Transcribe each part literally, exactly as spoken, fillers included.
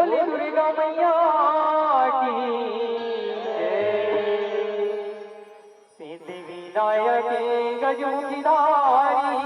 बोले दुर्गा मैया की जय। सिद्धि विनायक गजमुखधारी,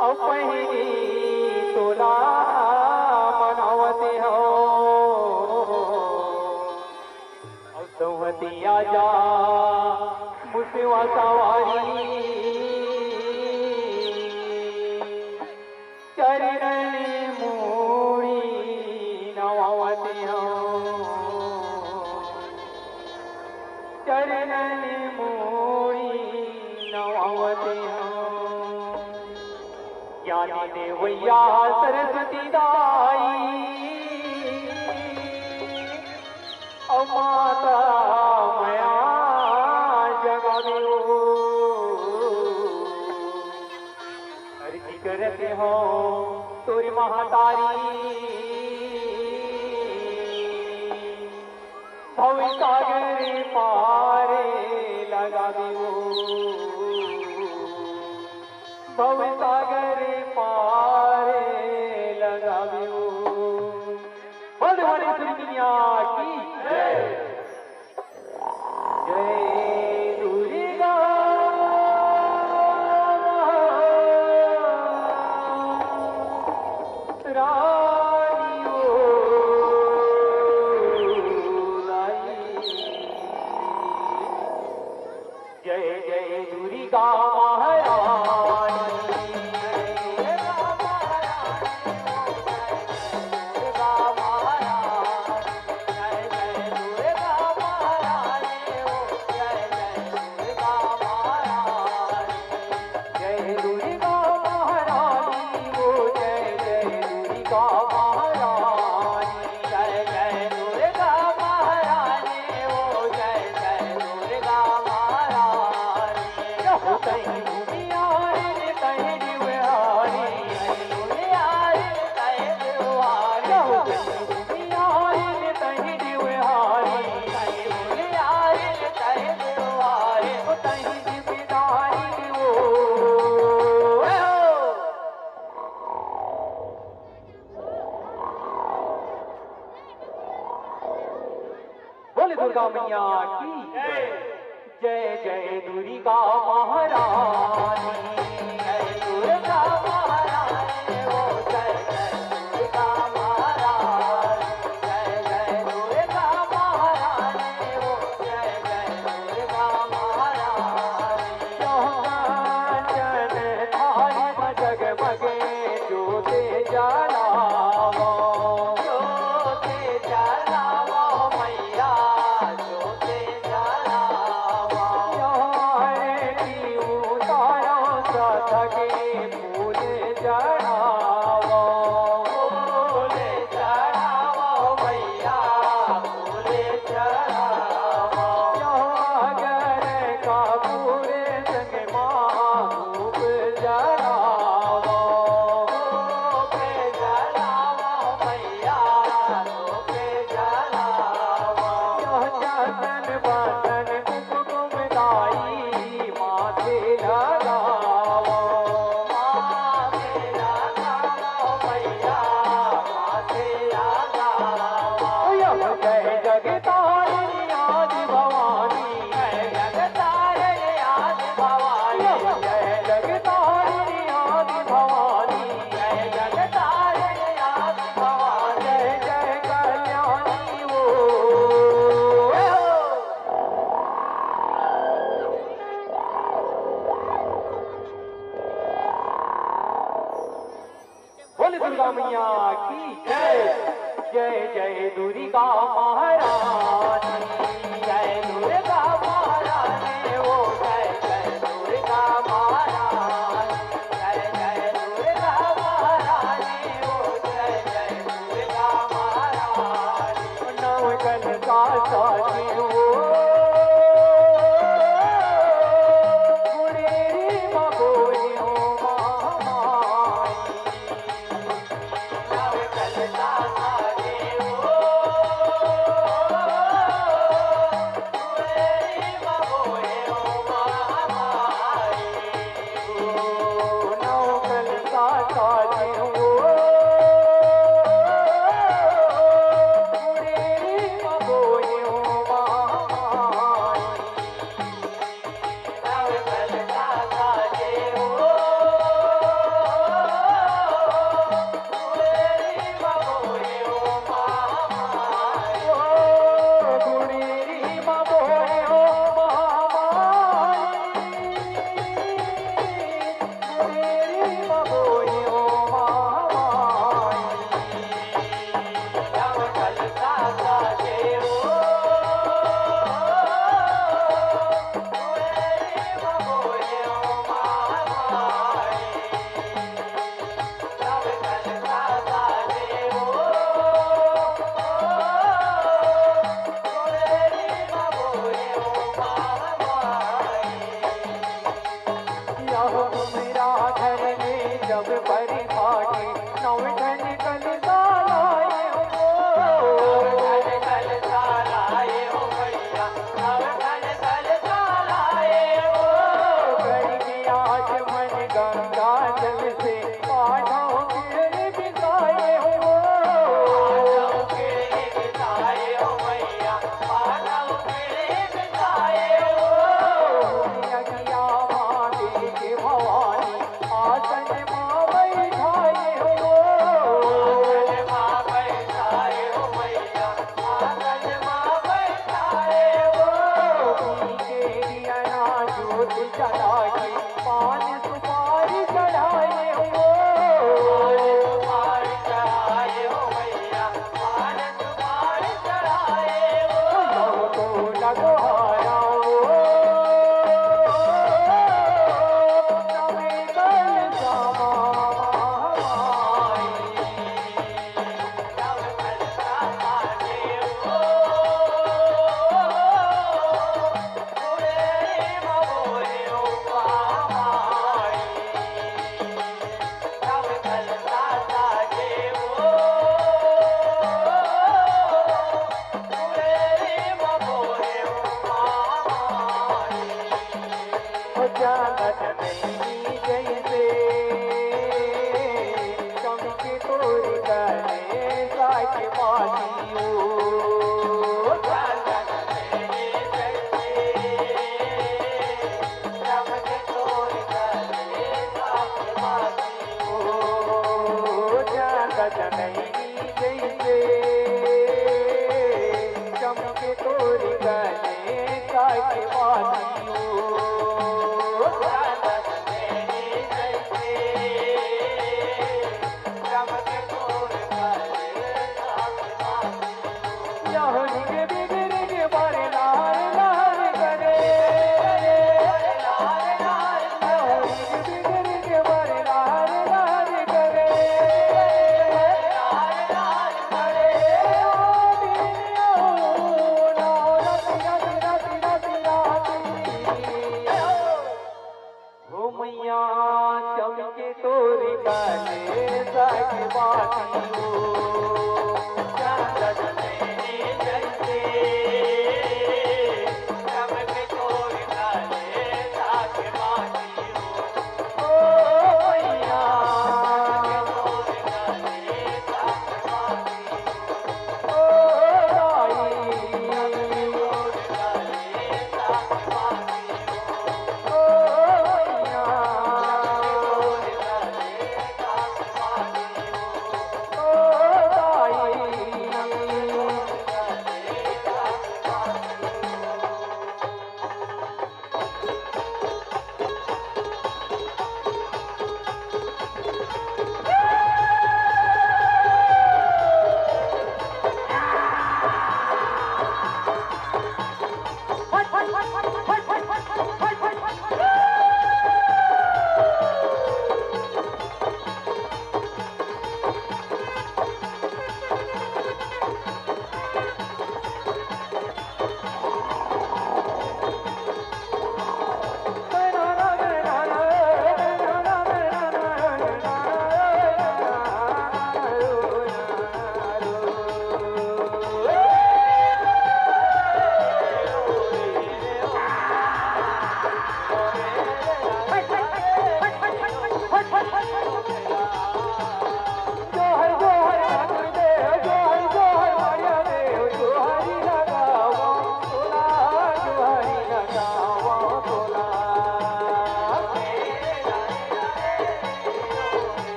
अउ पहिली तोला मनावत हौं। अउ संवतिया जा मुसवा सवारी, चरणन मुड़ी नवावत हौं, चरणन मुड़ी नवावत हौं। ज्ञान देवैया सरस्वती दाई, अउ माता मया जगावे ओ। अर्जी करत हौं तोर महतारी, भव सागर पार लगावे ओ, भव सागर पार लगावे ओ। बोल दे भवानी सुरनिया की जय। जय दुर्गा रानी ओ लाई। जय जय दुर्गा महारानी। जय दुर्गा महारानी ओ, जय जय दुर्गा महारानी। जय जय दुर्गा महारानी ओ, जय जय दुर्गा महारानी। जय हो तैं भूमिहारिन तैं जीवहारिन, तैं भूमिहारिन तैं जीवहारिन। जय हो तैं भूमिहारिन तैं जीवहारिन, तैं भूमिहारिन तैं जीवहारिन, तैं जिम्मेदारिन ओ। बोले दुर्गा मैया की जय। जय जय दुर्गा महारानी। जय दुर्गा महारानी ओ, जय जय दुर्गा महारानी। जय जय दुर्गा महारानी ओ, जय जय दुर्गा महारानी। कांचन थारी म जगमगे ज्योत जलावो। ज्योत जलावो मैया, ज्योत जलावो। आरती उतारो सतके फूल चढ़ावो। फूल चढ़ावो मैया, फूल चढ़ावो। सागर कपूर संग मा धूप जलावो। धूप जलावो मैया, धूप जलावो। चंदन बंदन कुमकुम लाई माथे लगावो। माथे लगावो मैया, माथे लगावो। जय जगतारिणी आदि भवानी। जय जगतारिणी आदि भवानी। जय जगतारिणी आदि भवानी। जय जगतारिणी आदि भवानी। जय जय कल्याणी ओ। बोले दुर्गा मैया की जय। जय जय दुर्गा महारानी। जय दुर्गा महारानी ओ, जय जय दुर्गा महारानी। जय जय दुर्गा महारानी ओ, जय जय दुर्गा महारानी। नवकन का साथी ओ, गुड़ेरी मगोरी ओ महामाई। चनैनी जैसे चमके तोर कलेजा के बाती हो। चनैनी जैसे चमके तोर कलेजा के बाती हो। यहो निक बिगड़ के बारे लाल लाल करे। हो मैया, चमके तोर कलेजा के बाती हो। चंदन में जैसे चमके तोर कलेजा के बाती हो। ओ मैया, ओ दाई,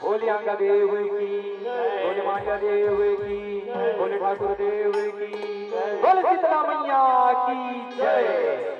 भोले आंगा देव की, भोले मांडा देव की। भोले ठाकुर देव की, बोल शीतला मैया की जय।